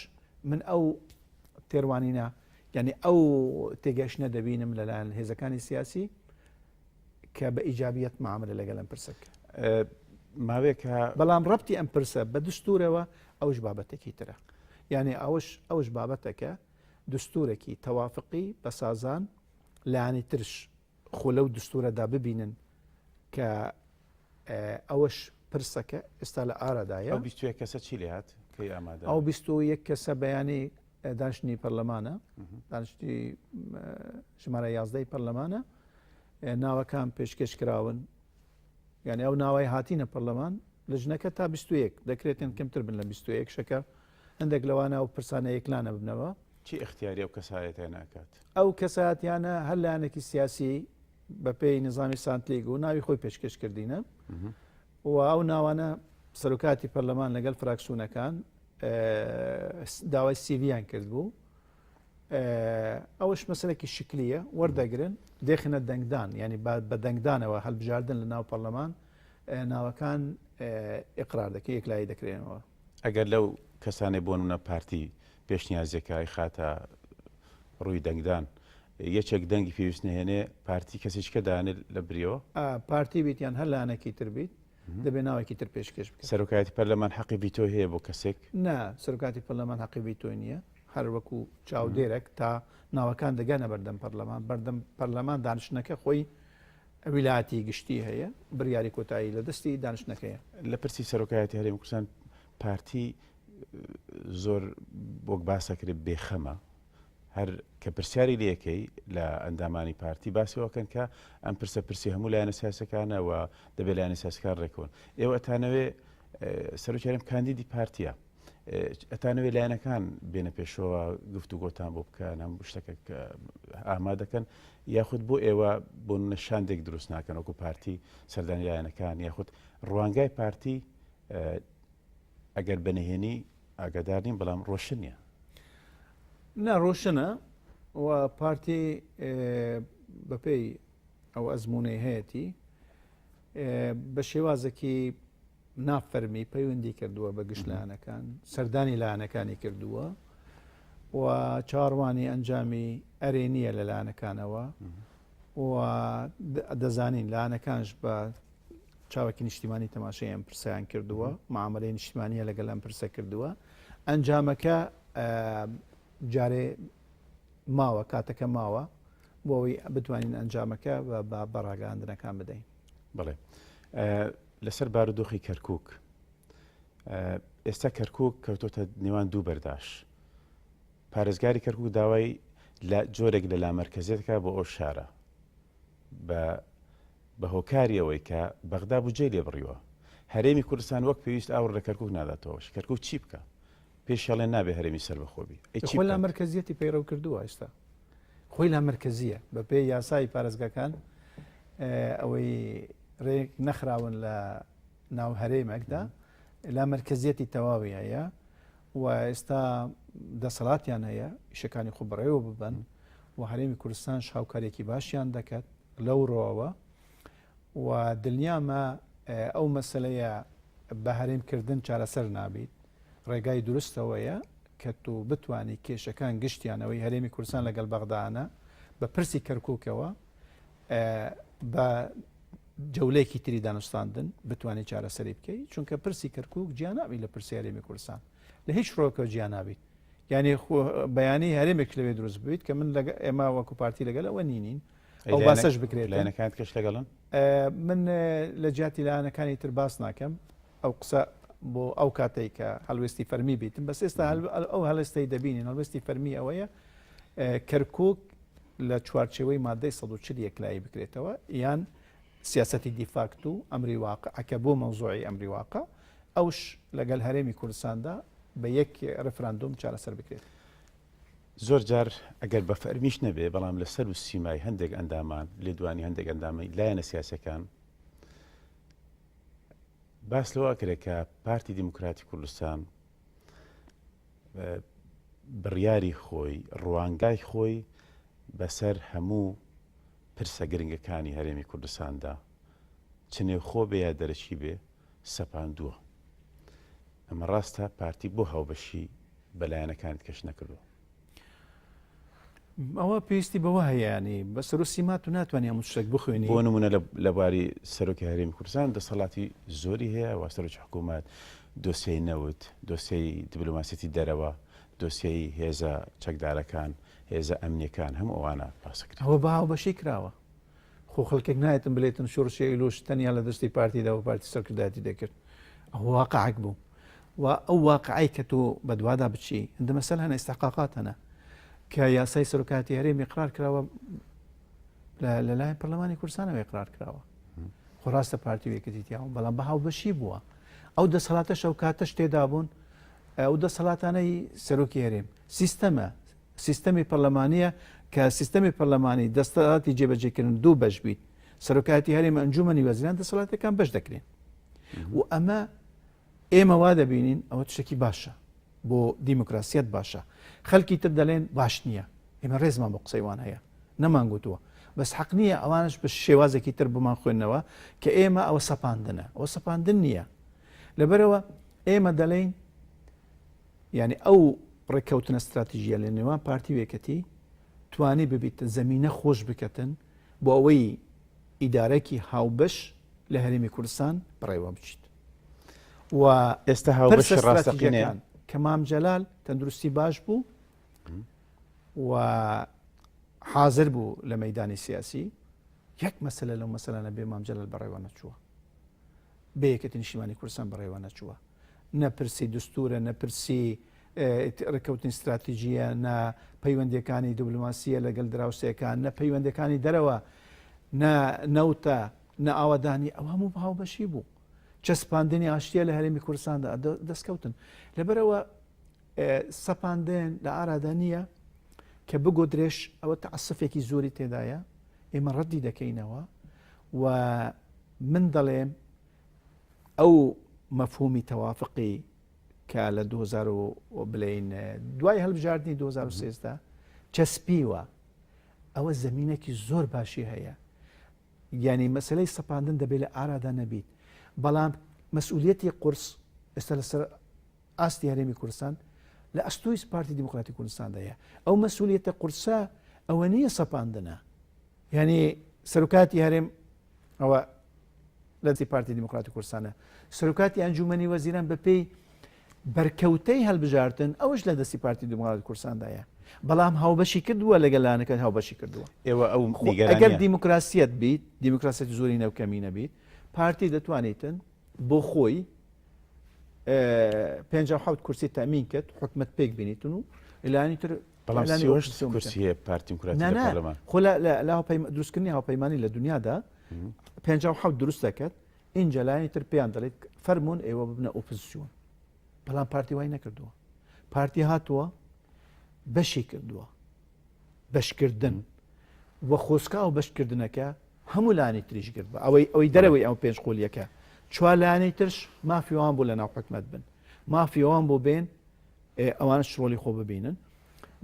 من ئەو تێڕوانینە یعنی ئەو تێگەشتە دەبینم لەلایەن هێزەکانی سیاسی کە بە ئیجابیەت معاملە لەگەل ئەم پرسە بکەن. ماوەیەکە. بەڵام ڕەبتی ئەم پرسە بە دستورەوە ئەوش بابەتێکی ترە. یعنی ئەوش ئەوش بابەتەکە دستورێکی تەوافقی بە سازان لایەنی ترش خۆ لەو دستورەدا ببینن کە ئەوەش پرسەکە ئێستا لە ئارادایە. ئەو 21 کەسە چی لێهات کەی ئامادە؟ ئەو 21 کەسە بەیانی دانیشتنی پەرلەمانە دانیشتی ژمارە یازدەی پەرلەمانە ناوەکان پێشکەش کراون یعنی ئەو ناوای هاتینە پەرلەمان لەژنەکە تا 21 دەکرێتن کەمتر بن لە 21 شەکە هەندێک لەوانە و پرسانە یەکلانە بنەوە چی اختیاری ئەو کەسایەتیانە ناکات ئەو کەسایەتیانە هەر لایەنێکی سیاسی بەپێی نظامی سانتلیگ و ناوی خۆی پێشکەش کردینە و ئەو ناوانە سەرۆکاتی پەرلەمان لەگەڵ فراکسیۆنەکان داوای سیڤیان کرد بوو ئەوەش مەسلێکی شکلیە وەردەگرن دێخنە دەنگدان ینی بە دەنگدانەوە هەلبژاردن لە ناو پەرلەمان ناوەکان ئقرار دەکە یەکلایی دەکرێنەوە ئەگەر لەو کەسانەی بۆ نمونە پارتی پێشنیازێکە ئەیخاتە ڕووی دەنگدان یەکێک دەنگی پێویست نەهێنێ پارتی کەسێکە دانێت لە بریەوە؟ پارتی بیت یان هەر لایەنێکی تر بیت دەبێ ناوێکی تر پێشکێش بکات. سەرۆکایەتی پەرلەمان حەقی ڤیتۆی هەیە بۆ کەسێک؟ نا سەرۆکاتی پەرلەمان حەقی ڤیتۆی نییە هەر وەکو چاودێرێک تا ناوەکان دەگەنە بەردەم پەرلەمان بەردەم پەرلەمان دانیشتنەکە خۆی ویلایەتی گشتی هەیە بریاری کۆتایی لە دەستی دانیشتنەکەیە. لە پرسی سەرۆکایەتی هەرێمی کوردستان پارتی زۆر وەک باسەکرێت بێخەمە هەر کە پرسیاری لەکەی لە ئەندامانی پارتی باسیەوەکەن کە ئەم پرسە پرسی هەموو لایەنە سیاسەکانە و دەبێت لایەنە سیاسەکان ڕێکەون ئێوە ئەتانەوێ سەرۆکی هەرێم کاندیدی پارتیە ئەتانەوێ لایەنەکان بێنە پێشەوە گفتوگۆتان بۆ بکەن هەم شتەکە ئامادەکەن یاخود بۆ ئێوە بۆ نەشاندێک دروست ناکەن وەکو پارتی سەردانی لایەنەکان یاخود ڕوانگای پارتی ئەگەر بەنهێنی ئاگادار نیم بەڵام ڕۆشن نییە. نا ڕۆشنە و پارتی بەپێی ئەو ئەزمونەی هەیەتی بە شێوازێکی نافەرمی پەیوەندی کردووە بە گشت لایەنەکان سەردانی لایەنەکانی کردووە. و چاوەڕوانی ئەنجامی ئەرێنییە لە لایەنەکانەوە و دەزانین لایەنەکانش بە چاوەکی نیشتیمانی تەماشای ئەم پرسیان کردووە، معاملەی نیشتیمانیە لەگەل ئەم پرسە کردووە. ئەنجامەکە جارێ ماوە، کاتەکە ماوە بۆ ئەوەی بتوانین ئەنجامەکە بە ڕاگەاندنەکان بدەین. بەڵێ لەسەر بارودۆخی کەرکک ئێستا کەرکک کەوتۆتە نێوان دوو بەرداش پارێزگاری کەرکک داوای لە جۆرێک لە لامەرکزیەتەکە بۆ ئەو شارە بە بە هۆکاری ئەوەی کە بەغدا بودجەی لێ بڕیوە هەرێمی کوردستان وەک پێویست ئاوڕ لە کەرکک ناداتەوە کەرکک چی بکە پێشەڵێ نابێ هەرێمی سەربەخۆ بی ئەی چی لا مەرکەزیەتی پەیڕەو کردووە ئێستا خۆی لا مەرکەزیە بە پێی یاسای پارێزگاکان ئەوەی ڕێک نەخراون لە ناو هەرێمێکدا لا مەرکەزیەتی تەواوی هەیە و ئێستا دەسەڵاتیان هەیە ئیشەکانی خۆ بەڕێوە ببەن و هەرێمی کوردستانش هاوکارێکی باشیان دەکات لەو ڕۆوە و دڵنیامە ئەو مەسلەیە بە هەرێمکردن چارەسەر نابیت ڕێگای دروستەوەیە کە تۆ بتانی کێشەکان گشتیانەوەی هەرێمی کوردستان لەگەڵ بەغداانە بە پرسی کەرکووکەوە بە جەولەیەکی تری دانوستاندن بتوانێت چارەسەری بکەی چونکە پرسی کەرکک جیانابی لە پرسی هەرێمی کوردستان لە هیچ ڕۆکە جیانابیت یعنی بەیانی هەرێمێک لەوێ دروست بوویت کە من لەگە ئێمە وەکو پارتی لەگەل ئەوە نینین ئەو باسەش بکرێت لایەنەکانت کەش لەگەڵن من لە جیاتی لایەنەکانی تر باس ناکەم ئەو قسە بۆ ئەو کاتێک کە هەڵوێستی فەرمی بیتم بەس ئێستا ئەو هەڵێستەی دەبینین هەڵوێستی فەرمی ئەوەیە کەرکک لە چوارچێوەی مادەی 140 یەکلایی بکرێتەوە یان سیاسەتی دیفاکتو ئەمری واقعەکە بۆ مەوزوعی ئەمری واقع ئەوش لەگەل هەرێمی کوردستاندا بە یەک رفراندۆم چارەسەر بکرێت. زۆر جار ئەگەر بە فەرمیش نەبێ بەڵام لە سەر و سیمای هەندێک ئەندامان لێدوانی هەندێک ئەندامی لایەنە سیاسەکان باس لەوە ئەکرێت کە پارتی دیموکراتی کوردستان بڕیاری خۆی، ڕوانگای خۆی بەسەر هەموو پرسە گرنگەکانی هەرێمی کوردستاندا چ نێوخۆ بێ یا دەرەکی بێ سەپاندووە. ئەمە ڕاستە پارتی بۆ هاوبەشی بە لایەنەکانی کەش نەکردووە؟ ئەوە پێویستی بەوە هەیە ینی بە سەر و سیمات و ناتوانانی هەموو شتێک بخوێنی بۆ نمونە لە بواری سەرۆکی هەرێمی کوردستان دەسەڵاتی زۆری هەیە و سەرۆکی حکوومەت دۆسیەی نەوت دۆسیەی دیبلۆماسیەتی دەرەوە دۆسیەی هێزە چەکدارەکان هێزە ئەمنیەکان هەموو ئەوانە باسەکرێت ئەوە بە هاوبەشی کراوە خۆ خەڵکێک نایەتن بلێتن شۆڕشی ئەیلوش تەنیا لە دەستی پارتیدا و پارتی سەرکردایەتی دەکرد ئەو واقعێک بوو و ئەو واقعی کە تۆ بەدوادا بچی هەندە مەسەل هەنە ئیستحقاقات هەنە کە یاسای سەرۆکاتی هەرێم ئیقرار کراوە لەلایەن پەرلەمانی کوردستانەوە ئیقرار کراوە خۆ ڕاستە پارتی و یەکێتی تیاون بەڵام بە هاوبەشی بووە ئەو دەسەڵاتەش ئەو کاتەش تێدا بوون ئەو دەسەڵاتانەی سەرۆکی هەرێم سیستەمە سیستەمی پەرلەمانییە کە سیستەمی پەرلەمانی دەستەڵاتی جێبەجێکردن دوو بەش بیت سەرۆکایەتی هەرێم ئەنجومەنی وەزیران دەسەڵاتەکان بەش دەکرێن و ئەمە ئێمە وا دەبینین ئەوە شتێکی باشە بۆ دیموکراسیەت باشە خەلکی تر دەلێن باش نییە ئێمە ڕێزمان بۆ قسەی وان هەیە نەمان گوتووە بەس حەق نییە ئەوانش بە شێوازێکی تر بمان خوێندنەوە کە ئێمە ئەوە سەپاندنە ئەوە سەپاندن نییە لەبەرەوە ئێمە دەلێین یعنی ئەو ڕێککەوتنە ستراتیژیە لە نێوان پارتی و یەکەتی توانی ببیتە زەمینە خۆش بکەتن بۆ ئەوەی ئیدارەکی هاوبەش لە هەرێمی کوردستان بەڕێوە بچیت و ئێستا هاوبەشی ڕاستەقینەیە کە مام جەلال تەندروستی باش بوو و حاضر بوو لە مەدانی سیاسی یەک مەسەلە لەو مەسەلانە بێ مام جەلال بەڕێوە نەچووە بێ یەکێتی نیشتیمانی کوردستان بەڕێوە نەچووە نە پرسی دستورە نە پرسی ڕێککەوتنی ستراتیژیە نە پەیوەندیەکانی دیبلۆماسیە لەگەل دراوسێکان نە پەیوەندەکانی دەرەوە نە نەوتە نە ئاوادانی ئەو هەموو هاوبەشی بوو چەسپاندنی ئاشتیە لە هەرێمی کوردستاندا دەستکەوتن لەبەرەوە سەپاندن لە ئارادا نییە کە بگۆدرێش ئەوە تەعسفێکی زۆری تێدایە ئێمە ڕەدی دەکەینەوە و من دەڵێم ئەو مەفهومی تەوافقی کە لە 2000 بلین دوای هەڵبژاردنی 2013 چەسپیوە ئەوە زمینێکی زۆر باشی هەیە یعنی مەسلەی سەپاندن دەبێت لە ئارادا نەبیت بەڵام مەسئولیەتی قورس ئێستا لەسەر ئاستی هەرێمی کوردستان. لە ئەستۆی پارتی دیموکراتی کوردستاندایە ئەو مەسئولیەتە قورسە ئەوە نییە سەپاندنە یعنی سەرۆکاتی هەرێم ئەوە لە دەستی پارتی دیموکراتی کوردستانە سەرۆکاتی ئەنجومەنی وەزیران بەپێی بەرکەوتەی هەلبژاردن ئەوش لە دەستی پارتی دیموکراتی کوردستاندایە بەڵام هاوبەشی کردووە لەگەڵ لایەنەکان هاوبەشی کردووە ئێوە ئەو ئەگەر دیموکراسیەت بیت دیموکراسیەت زۆری نەوکەمی نەبیت پارتی دەتوانیتن بۆ خۆی 57 کورسی تامین کرد حکومت پێک بینیتن و لایەنی تر بەڵام کورسی هەیە پارتی دیموکراتی لە پەرلەمان خۆ لە دروستکردنی هاوپەیمانی لە دنیادا 57 دروست دەکات اینجا لایەنی تر پێیان دەڵێت فەرمونون ئێوە ببنە ئۆپۆزیسیۆن بەڵام پارتی وای نەکردووە پارتی هاتووە بەشی کردووە بەشکردن و خۆسکا و بەشکردنەکە هەموو لانی تریش گرت بە ئەوەی ئەوەی دەرەوەی ئەو پێنج قۆلیەکە چوار لایەنەی ترش مافی وان بوو لە ناو حکومت بن مافی وان بۆ بێن ئەوانش ڕۆلی خۆ ببینن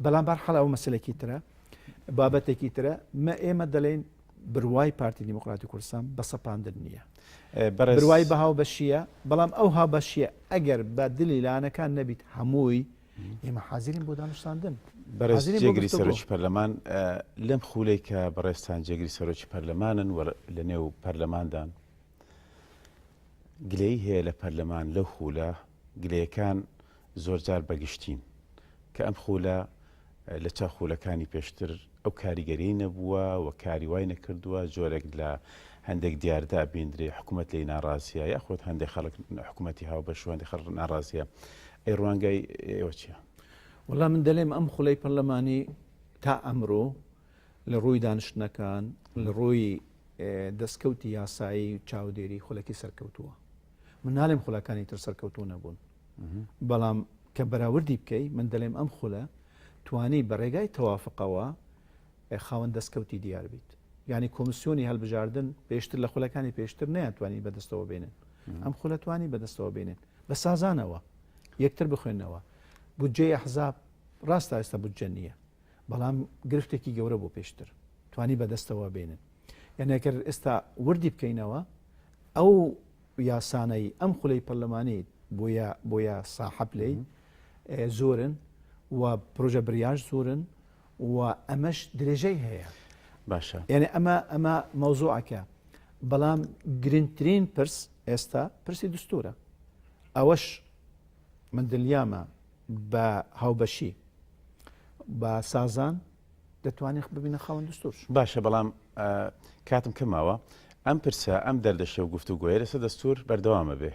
بەڵام بەرحەڵ ئەو مەسلێکی ترە بابەتێکی ترە مە ئێمە دەلێن بروای پارتی دیموکراتی کوردستان بە سەپاندن نییە بروای بە هاوبەشیە بەڵام ئەو هاوبەشیە ئەگەر بە دلی لانەکان نەبیت هەمووی ئێمە حازرین بۆ دانوستاندن. بەڕێز جێگری سەرۆکی پەرلەمان، لەم خولەی کە بەڕێزتان جێگری سەرۆکی پەرلەمانن و لە نێو پەرلەماندان، گلەیی هەیە لە پەرلەمان لەو خولە، گلەیەکان زۆرجار بەگشتین کە ئەم خولە لە چاو خولەکانی پێشتر ئەو کاریگەریی نەبووە و کاری وای نەکردووە، جۆرێک لە هەندێک دیاردە ئەبیندرێ حکوومەت لێی ناڕازییە یاخود هەندێک خەڵک حکوومەتی هاوبەش و هەندێک خەڵک ناڕازییە. ئەی ڕوانگەی ئێوە چییە؟ وەڵا من دەلێم ئەم خولەی پەرلەمانی تا ئەمرۆ لە ڕووی دانیشتنەکان لە ڕووی دەستکەوتی یاسایی و چاودێری خولەکی سەرکەوتووە. من نالێم خولەکانی تر سەرکەوتوو نەبوون. بەڵام کە بەراوردی بکەی من دەلێم ئەم خولە توانی بە ڕێگای تەوافقەوە خاوەن دەستکەوتی دیار بیت یعنی کۆمسیۆنی هەلبژاردن پێشتر لە خولەکانی پێشتر نەیانتوانی بەدەستەوە بێنن ئەم خولە توانی بەدەستەوە بێنن بە سازانەوە یەکتر بخوێنەوە بودجەی ئەحزاب ڕاستە ئێستا بودجە نییە بەڵام گرفتێکی گەورە بۆ پێشتر توانی بەدەستەوە بێنن یعنی ئەگەر ئێستا وردی بکەینەوە ئەو یاسانەی ئەم خولەی پەرلەمانی بۆیە بۆیە ساحەب لێی زۆرن و پرۆژە بریاش زۆرن و ئەمەش درێژەی هەیە باشە یعنی ئەمە ئەمە مەوزوعەکە بەڵام گرنگترین پرس ئێستا پرسی دستورە ئەوەش من دڵنیامە بە هاوبەشی بە سازان دەتوانین ببینە خاوەن دستور. باشە بەڵام کاتم کەم ماوە ئەم پرسە ئەم دەردەشە و گفتوگۆیە لەسەر دەستور بەردەوامە بێ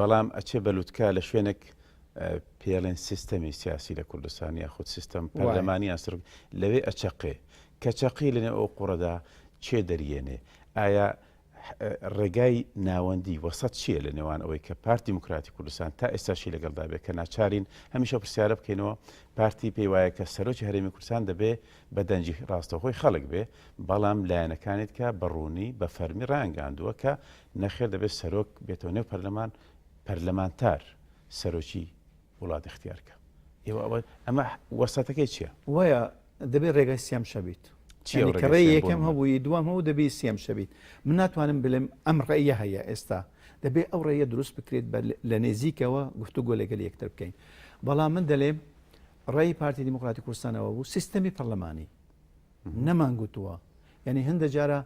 بەڵام ئەچێ بە لوتکە لە شوێنێک پێڵێن سیستەمی سیاسی لە کوردستان یاخود سیستەم پەرلەمانی یان سەرۆک لەوێ ئەچەقێ کە چەقی لەنێو ئەو قوڕەدا چێ دەریێنێ ئایا ڕێگای ناوەندی، وەسەت، چییە لە نێوان ئەوەی کە پارتی دیموکراتی کوردستان تا ئێستاشی لەگەڵدا بێ کە ناچارین هەمیشە پرسیارە بکەینەوە پارتی پێی وایە کە سەرۆکی هەرێمی کوردستان دەبێ بە دەنگی ڕاستەوخۆی خەڵک بێ بەڵام لایەنەکانیت کە بە ڕوونی بە فەرمی ڕایانگەیاندووە کە نەخێر دەبێت سەرۆک بێتەوە نێو پەرلەمان پەرلەمانتار سەرۆکی وڵات اختیار کە ئێوە ئەوە ئەمە وەسەتەکەی چییە؟ وایە دەبێت ڕێگای سیام شەبیت کە ڕێی یەکەم هەبووی دووەم هەبوو دەبێت سیام شەبیت من ناتوانم بلێم ئەم ڕێیە هەیە ئێستا دەبێت ئەو ڕێیە دروست بکرێت لە نێزیکەوە گفتوگۆ لەگەل یەکتر بکەین بەڵام من دەلێم ڕێی پارتی دیموکراتی کوردستانەوە بوو سیستەمی پەرلەمانی نەمان گوتووە یعنی هەندە جارە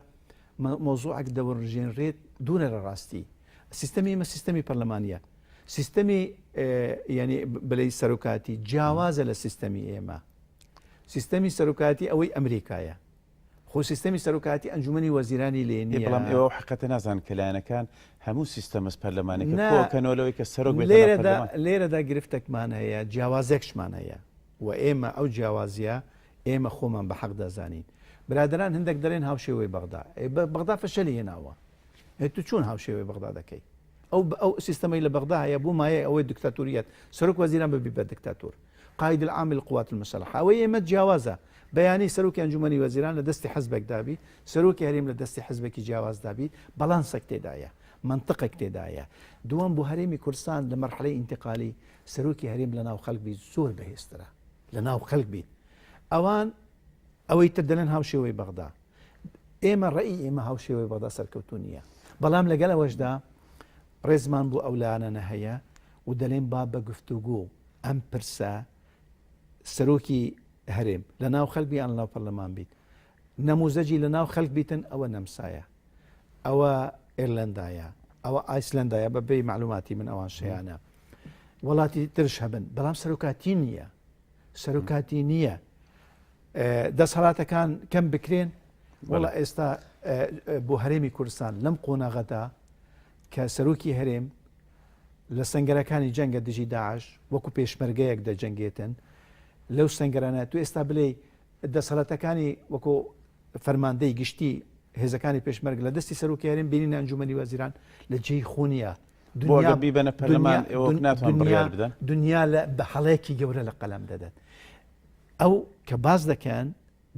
مۆزوعێک دەوەڕژێنرێت دوورە لە ڕاستی سیستەمی ئمە سیستەمی پەرلەمانیە سیستەمی ینی بلەی سەرۆکاتی جیاوازە لە سیستەمی ئێمە سیستەمی سەرۆکاتی ئەوەی ئەمریکایە خۆ سیستەمی سەرۆکاتی ئەنجومنی وەزیرانی لێ نییە بەڵام ئێوە حقەتە نازان کە لایەنەکان هەموو سیستەمەس پەرلەمانەکە کۆکەنەوە لەوەی کە سەرۆک لێرەدا لێرەدا گرفتێکمان هەیە جیاوازێکشمان هەیە و ئێمە ئەو جیاوازیە ئێمە خۆمان بە حەق دەزانین. برادەران هەندێک دەلێن هاوشێوەی بەغدا. ئێ بەغدا فەشەلی هێناوە. ئێ تو چۆن هاوشێوەی بەغدا دەکەی؟ ئەو ئەو سیستەمەی لە بەغدا هەیە بۆ مایەی ئەوەی دکتاتۆریەت سەرۆک وەزیران ببی بە دکتاتۆر. قائد العام للقوات المسلحە. ئەوەی ئێمە جیاوازە. بەیانی سەرۆکی ئەنجومەنی وەزیران لە دەستی حزبێک دابی، سەرۆکی هەرێم لە دەستی حزبێکی جیاواز دابی، بەڵانسێک تێدایە. مەنتقێک تێدایە. دووەم بۆ هەرێمی کوردستان لە مەرحەلەی ئینتقالی سەرۆکی هەرێم لە ناو خەلک بی زۆر بەهێزترە. لە ناو خەلک بیت ئەوان ئەوەی تر دەلێن هاوشێوەی بەغدا ئێمە ڕێی ئێمە هاوشێوەی بەغدا سەرکەوتو نییە بەڵام لەگەل ئەوەشدا ڕێزمان بۆ ئەو لایەنانە هەیە و دەلێن با بە گفتوگۆ. ئەم پرسە سەرۆکی هەرێم لە ناو خەلک بی یان لە ناو پەرلەمان بیت نەموزەجی لە ناو خەلک بیتن ئەوە نەمسایە ئەوە ئێرلەندایە ئەوە ئایسلندایە بە بێ معلوماتی من ئەوان شەیانە وڵاتی ترش هەبن بەڵام سەرۆکاتی نییە سەرۆکاتی نییە دەسەڵاتەکان کەم بکرێن وڵا ئێستا بۆ هەرێمی کوردستان لەم قۆناغەدا کە سەرۆکی هەرێم لە سەنگەرەکانی جەنگە دژی داعش وەکو پێشمەرگەیەک دەجەنگێتن لەو سەنگەرانە تو ئێستا بلێ دەسەڵاتەکانی وەکو فەرماندەی گشتی هێزەکانی پێشمەرگ لە دەستی سەرۆکی هەرێم بینینە ئەنجومەنی وەزیران لە جێی خۆنیە دنیا بیبەنە پەرلەمان ئێوە ناتوان بڕیار بدەن دنیا لە بە هەڵەیەکی گەورە لە قەلەم دەدەن ئەو کە باز دەکەن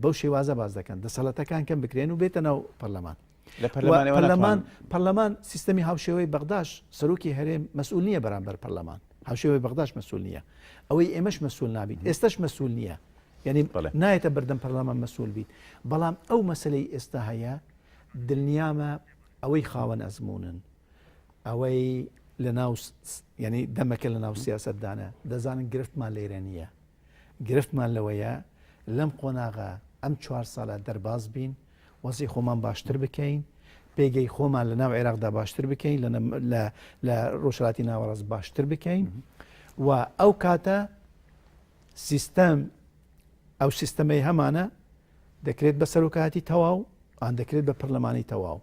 بەو شێوازە باز دەکەن دەسەڵاتەکان کەم بکرێن و بێتە ناو پەرلەمان لە پەرلەمان پەرلەمان پەرلەمان سیستەمی هاوشێوەی بەغداش سەرۆکی هەرێم مەسئول نییە بەرامبەر پەرلەمان هاوشێوەی بەغداش مەسئول نییە ئەوەی ئێمەش مەسئول نابیت ئێستش مەسئول نییە یعنی نایەتە بەردەم پەرلەمان مەسئول بیت بەڵام ئەو مەسلەی ئێستا هەیە دڵنیامە ئەوەی خاوەن ئەزمونن ئەوەی لە ناو یعنی دەمەکە لە ناو سیاستدانە دەزانن گرفتمان لێرە نییە گرفتمان لەوەیە لەم قۆناغە ئەم چوار ساڵە دەرباز بین، وەزعی خۆمان باشتر بکەین، پێگەی خۆمان لە ناو عێراقدا باشتر بکەین، لە ڕۆژهەڵاتی ناوەڕاست باشتر بکەین و ئەو کاتە سیستەم ئەو سیستەمەی هەمانە دەکرێت بە سەرۆکایەتی تەواو ئان دەکرێت بە پەرلەمانی تەواو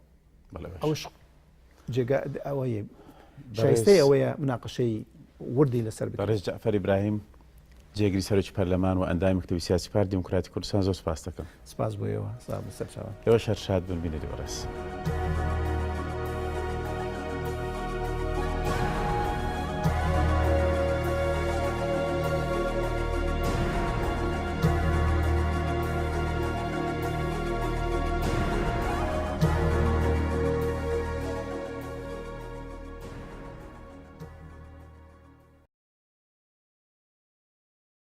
ئەوش جێگا ئەوەیە شایستەی ئەوەیە مناقشەی وردی لەسەر بکرێت. بەڕێز جەعفەر ئیبراهیم جێگری سەرۆکی پەرلەمان و ئەندامی مەکتەبی سیاسی پارتی دیموکراتی کوردستان زۆر سپاس دەکەم. سپاس بۆ ئێوە. سڵاو بەسەر چاوان. ئێوەش هەر شاد بن بینەری بەڕێز.